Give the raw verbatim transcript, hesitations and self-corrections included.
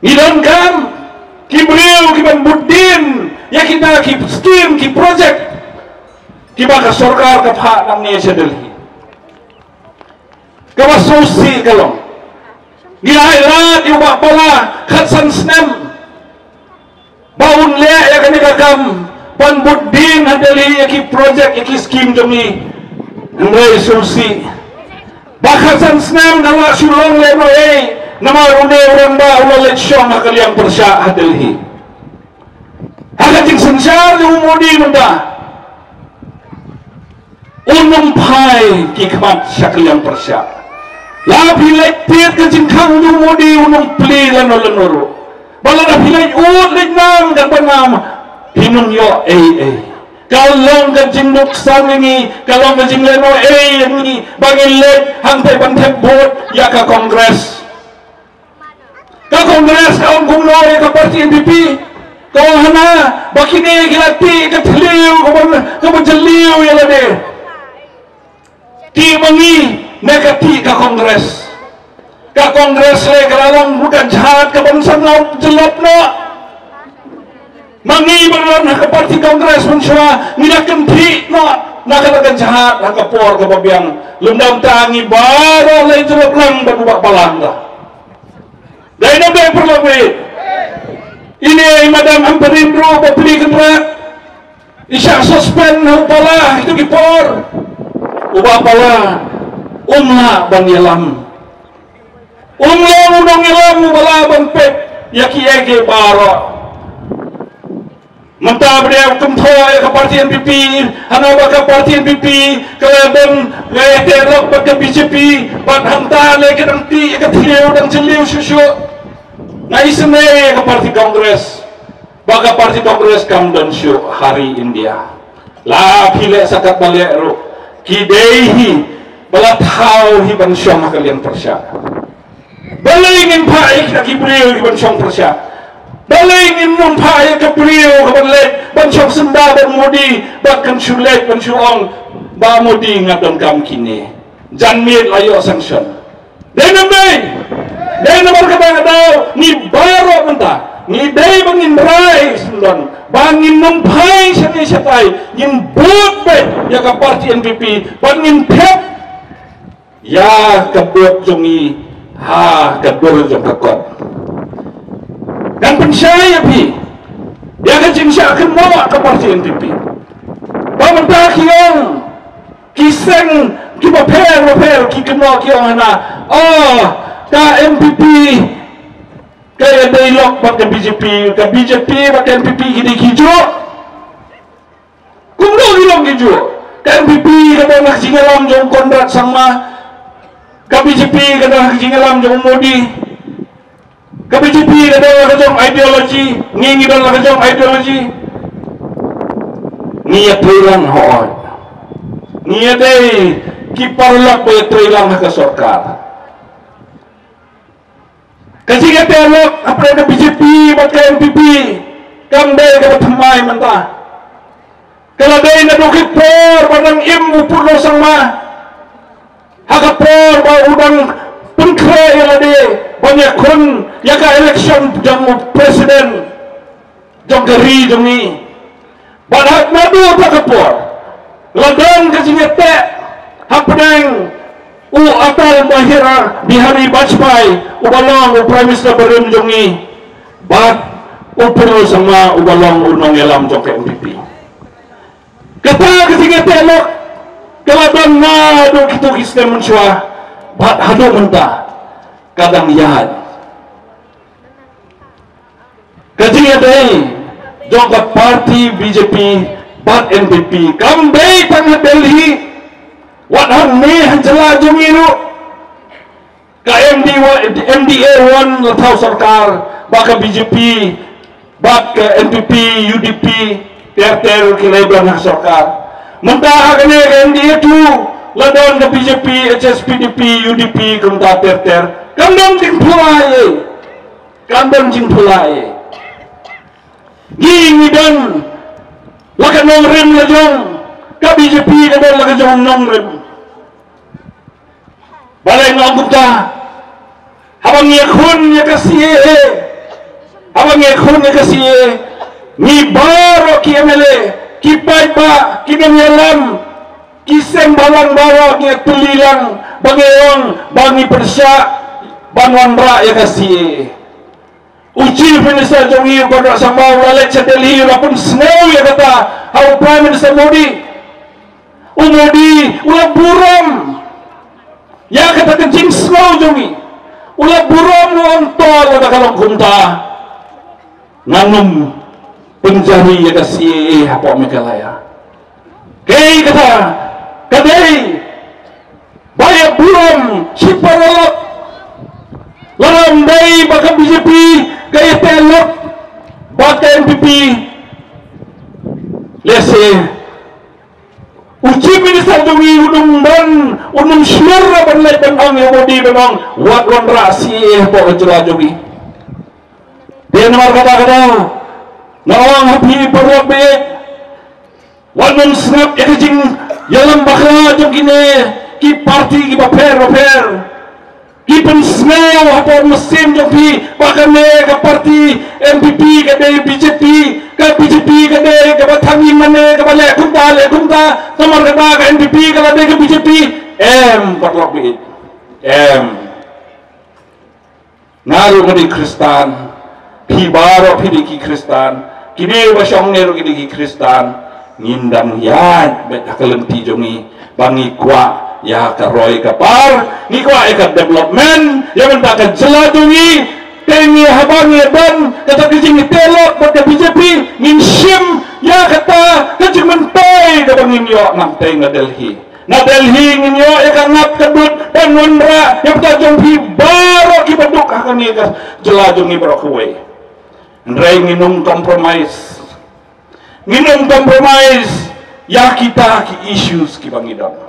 Ngi donkam ki briew ki ban bud dien ïa kita ki skim, ki projek kiba ka sorkar ka phah nangne sha Delhi. Kaba sngewsih ka long, ngi la ai lad ïa u Bah Pala khatsan snem ba un leh ïa kane ka kam ban bud dien ha Delhi ïa ki projek, ïa ki skim jong ngi. Hynrei sngewsih ba khatsan snem ka la shu long lehnohei, namar une u rangbah u la leit shong ha ka liang pyrshah ha Delhi. Ha ka jingsynshar jong u Modi mynta, un ym phai ki khmat sha ka liang pyrshah. La phi leit tied ka jingkhang jong u Modi, un ym plie lano lano ruh. Ba lada phi leit ud leit nam, katba nam, phin ym ïoh ei ei. Ka long ka jingnuksan ïa ngi, ka long ka jinglehnohei ïa ngi ba ngin leit hangtei ban thep vote ïa ka Congress. Ka Congress ka ong kumno ïa ka party N P P? Ka ong hana ba kine ki la tih ka thliew kaba, kaba jylliew ïa lade. Tih ma ngi ne ka tih ka Congress? Ka Congress le ka la long ka jhat kaban sa nang jyllop noh. Ma ngi ba don ha ka party Congress mynshuwa ngi da kynthih noh na kata ka jhat ha ka por kaba biang. Lymda mynta ngi baroh la jyllop lang bad u Bah Pala. Dei na dei paralok, ine i Madam Ampareen ruh ba plie kynrad i shah suspend ha u Pala ha kito ki por. U Bah Pala um lah ban ïalam. Um long u nongïalam uba lah ban peit ïa kiei kiei baroh. Mynta ba dei u kynthoh ïa ka party N P P, hana ba ka party N P P ka la don, ka ïateh lok bad ka B J P, bad hangta lei ka dang tih ïa ka thliew dang jylliew shuh shuh. Nga isynei ïa ka party Congress ba ka party Congress kam don shuh ha ri India. La phi leh sa katba leh ruh, ki dei hi ba la thaw hi ban shong ha ka liang pyrshah. Balei ngin phah ïa kita ki briew ki ban shong pyrshah? Balei ngin ym phah ïa ka briew ka ban leit ban shong syndah bad Modi, bad kan shu leit ban shu ong, Bah Modi, nga donkam kine. Janmiet la ïoh sanction. Dei ne ym dei? Dei namar kata ka daw ngi baroh mynta ngi dei ba ngin rai syndon ba ngin ym phai sha ngi shatai, ngin bud beit ïa ka party N P P bad ngin thep ïa ka vote jong ngi ha ka dur jong ka kot. Ngan pynshai ïa phi ïa ka jingshah kynnoh ka party N P P. Ba mynta ki ong, ki seng kiba pher ba pher ki kynnoh ki ong hana, oh, ka N P P ka ïadei lok bad ka B J P, ka B J P bad ka N P P ki dei kijuh. Kumno ki long kijuh? Ka N P P ka don ha ka jingïalam jong Conrad Sangma, ka B J P ka don ha ka jingïalam jong Modi, ka B J P ka don ha ka jong ideology, ngi ngi don ha ka jong ideology. Ngi ïatreilang hooid. Ngi ïadei ki paralok ba ïatreilang ha ka sorkar. Ka jingïateh lok hapdeng ka B J P bad ka N P P kam dei kaba thymmai mynta. Ka la dei naduh ki por ba dang im u Purno Sangma, ha ka por ba u dang pynkhreh ïa lade ban ïakhun ïa ka election jong u president jong ka ri jong ngi. Bad ha naduh ta ka por la don ka jingïateh hapdeng u Atal Bihari Vajpayee uba long u Prime Minister barim jong ngi bad u Purno Sangma uba long u nongïalam jong ka N P P. Kata ka jingïateh lok ka la don naduh kito ki snem mynshuwa bad haduh mynta ka dang ïaid. Ka jingïadei jong ka party B J P bad N P P kam dei tang ha Delhi, wat hangne ha jylla jong ngi ruh. Ka M D A, M D A one la thaw sorkar ba ka B J P bad ka N P P, U D P ter ter ki la ïabriew ha sorkar. Mynta ha kane ka M D A two la don ka B J P, H S P D P, U D P kumta ter ter. Kam don jingphylla ei. Kam don jingphylla ei. Ngi ngi don la ka nongrim la jong ka B J P, ka don la ka jong nongrim. Balei nga ong kumta? Haba ngi ïakhun ïa ka C A A, Haba ngi khun ïa ka C A A, ngi baroh ki M L A, ki paidbah, ki nongïalam, ki seng bhalang baroh ngi tylli lang, ba ngi ong ba ngi pyrshah ban wanrah ïa ka C A A. U Chief Minister jong ngi u Conrad Sangma u la leit sha Delhi, u la pynsngew ïa kata ha u Prime Minister Modi. U Modi u la burom ïa kata ka jingsngew jong ngi. U la burom, u ong to lada ka long kumta, ngan ym pynjari ïa ka C A A hapoh Meghalaya. Kaei kata? Ka dei ba ïa burom shi paralok. Lada ym dei ba ka B J P ka ïateh lok bad ka N P P, lehse u Chief Minister jong ngi un ym ban, un ym shlur ban leit ban ong ïa u Modi ban ong wat wanrah C A A hapoh ka jylla jong ngi. Te namar kata ka daw nga ong ha phi paralok ba ïeit, wat nym sngap ïa ka jingïalam bakla jong kine ki party kiba pher bapher. Ki pynsngew hapoh mynsiem jong phi ba kane ka party N P P ka dei B J P, ka B J P ka dei kaba thang ïing mane, kaba leh kumta leh kumta, namar kata ka N P P ka la dei ka B J P. Em, paralok ba ïeit. Em. Nga ruh nga dei Khristan. Phi baroh phi dei ki Khristan. Kine ba shong ne ruh ki dei ki Khristan. Ngin dang ïaid beit ha ka lynti jong ngi ba ngi kwah ïa ka roi ka par, ngi kwah ïa ka development ïa bynta ka jylla jong ngi. Te ngi haba ngi don kata ka jingïateh lok bad ka B J P, ngin shim ïa kata ka jingmyntoi kaba ngin ïoh nangtei na Delhi. Na Delhi ngin ïoh ïa ka ngap ka dud ban wanrah ïa bynta jong phi baroh kiba duk ha kane ka jylla jong ngi baroh kawei. Hynrei ngin ym compromise. Ngin ym compromise ïa kita ki issues kiba ngi don.